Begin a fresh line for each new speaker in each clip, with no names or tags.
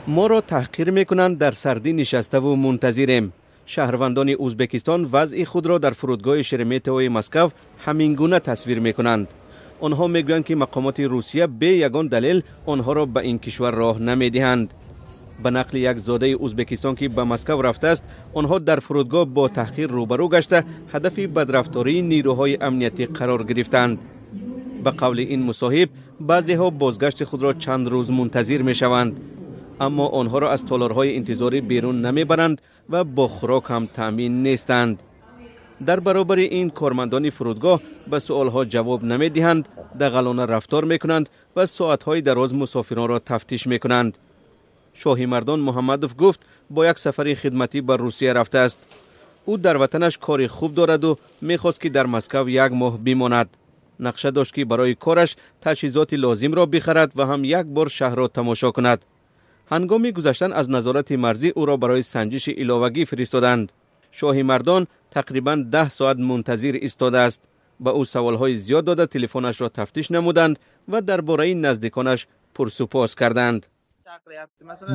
Моро таҳқир мекунанд, дар сардӣ нишаставу мунтазирем. Шаҳрвандони Ӯзбекистон вазъи худро дар фурудгоҳи Шереметьевои Москав ҳамин гуна тасвир мекунанд. Онҳо мегӯянд, ки мақомоти Русия бе ягон далел онҳоро ба ин кишвар роҳ намедиҳанд. Ба нақли як зодаи Ӯзбекистон, ки ба Москав рафтааст, онҳо дар фурудгоҳ бо таҳқир рӯбарӯ гашта, ҳадафи бадрафтории нирӯҳои амниятӣ қарор гирифтанд. Ба қавли ин мусоҳиб, баъзеҳо бозгашти худро чанд рӯз мунтазир мешаванд, аммо онҳоро аз толорҳои интизорӣ берун намебаранд ва бо хӯрок ҳам таъмин нестанд. Дар баробари ин, кормандони фурудгоҳ ба суолҳо ҷавоб намедиҳанд, дағалона рафтор мекунанд ва соатҳои дароз мусофиронро тафтиш мекунанд. Шоҳимардон Муҳаммадов гуфт, бо як сафари хидматӣ ба Русия рафтааст. Ӯ дар ватанаш кори хуб дораду мехост, ки дар Москав як моҳ бимонад. Нақша дошт, ки барои кораш таҷҳизоти лозимро бихарад ва ҳам як бор шаҳрро тамошо кунад. Ҳангоми гузаштан аз назорати марзӣ ӯро барои санҷиши иловагӣ фиристоданд. Шоҳимардон тақрибан 10 соат мунтазир истодааст. Ба ӯ саволҳои зиёд дода, телефонашро тафтиш намуданд ва дар бораи наздиконаш пурсупос карданд.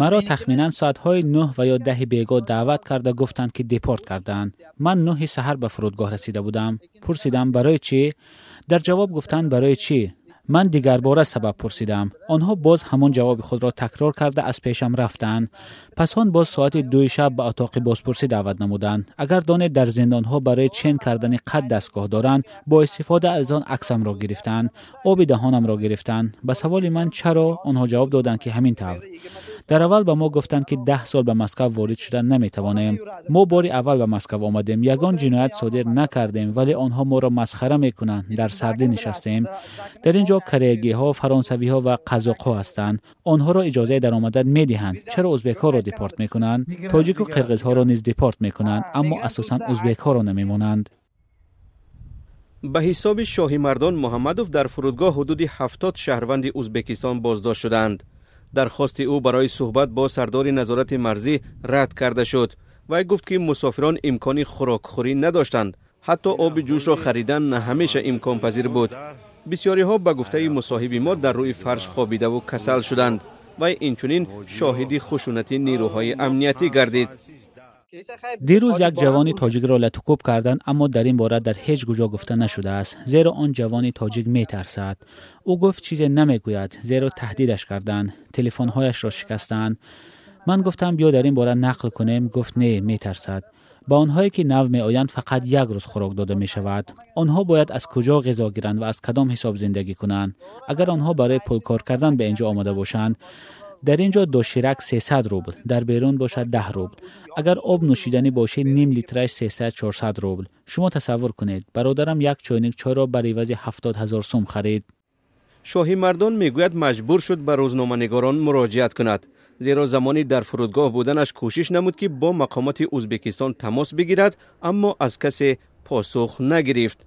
Маро тахминан соатҳои 9 ва ё 10-и бегоҳ даъват карда, гуфтанд, ки депорт карданд. Ман 9-и саҳар ба фурудгоҳ расида будам. Пурсидам, барои чӣ? Дар ҷавоб гуфтанд, барои чӣ? Ман дигарбора сабаб пурсидам. Онҳо боз ҳамон ҷавоби худро такрор карда, аз пешам рафтанд. Пас он боз соати 2-и шаб ба отоқи бозпурсӣ даъват намуданд. Агар донед, дар зиндонҳо барои чен кардани қад дастгоҳ доранд. Бо истифода аз он аксамро гирифтанд, оби даҳонамро гирифтанд. Ба саволи ман чаро, онҳо ҷавоб доданд, ки ҳамин тавр. Дар аввал ба мо гуфтанд, ки 10 сол ба Москав ворид шуда наметавонем. Мо бори аввал ба Москав омадем, ягон ҷиноят содир накардем, вале онҳо моро масхара мекунанд. Дар сардӣ нишастем. Дар ин ҷо кореягиҳо, фаронсавиҳо ва қазоқҳо ҳастанд. Онҳоро иҷозаи даромадан медиҳанд. Чаро узбекҳоро депорт мекунанд? Тоҷику қирғизҳоро низ депорт мекунанд, аммо асосан узбекҳоро намемонанд.
Ба ҳисоби Шоҳимардон Муҳаммадов, дар фурудгоҳ ҳудуди 70 шаҳрванди Ӯзбекистон боздошт шуданд. Дархости ӯ барои суҳбат бо сардори назорати марзӣ рад карда шуд. Вай гуфт, ки мусофирон имкони хӯрокхӯрӣ надоштанд, ҳатто оби ҷӯшро харидан на ҳамеша имконпазир буд. Бисёриҳо, ба гуфтаи мусоҳиби мо, дар рӯи фарш хобидаву касал шуданд. Вай инчунин шоҳиди хушунати нирӯҳои амниятӣ гардид.
Дирӯз як ҷавони тоҷикро латукӯб карданд, аммо дар ин бора дар ҳеҷ куҷо гуфта нашудааст, зеро он ҷавони тоҷик метарсад. Ӯ гуфт, чизе намегӯяд, зеро таҳдидаш карданд, телефонҳояшро шикастанд. Ман гуфтам, биё, дар ин бора нақл кунем. Гуфт, не, метарсад. Ба онҳое ки нав меоянд, фақат як рӯз хӯрок дода мешавад. Онҳо бояд аз куҷо ғизо гиранд ва аз кадом ҳисоб зиндагӣ кунанд, агар онҳо барои пулкор кардан ба ин ҷо омада бошанд? Дар ин ҷо доширак 300 рубл, дар берун бошад 10 рубл. Агар об нӯшиданӣ бошед, ним литраш 300-400 рубл. Шумо тасаввур кунед, бародарам як чойник чойро бар ивази 70 000 сум харид.
Шоҳимардон мегӯяд, маҷбур шуд ба рӯзноманигорон муроҷиат кунад, зеро замони дар фурудгоҳ буданаш кӯшиш намуд, ки бо мақомоти Ӯзбекистон тамос бигирад, аммо аз касе посух нагирифт.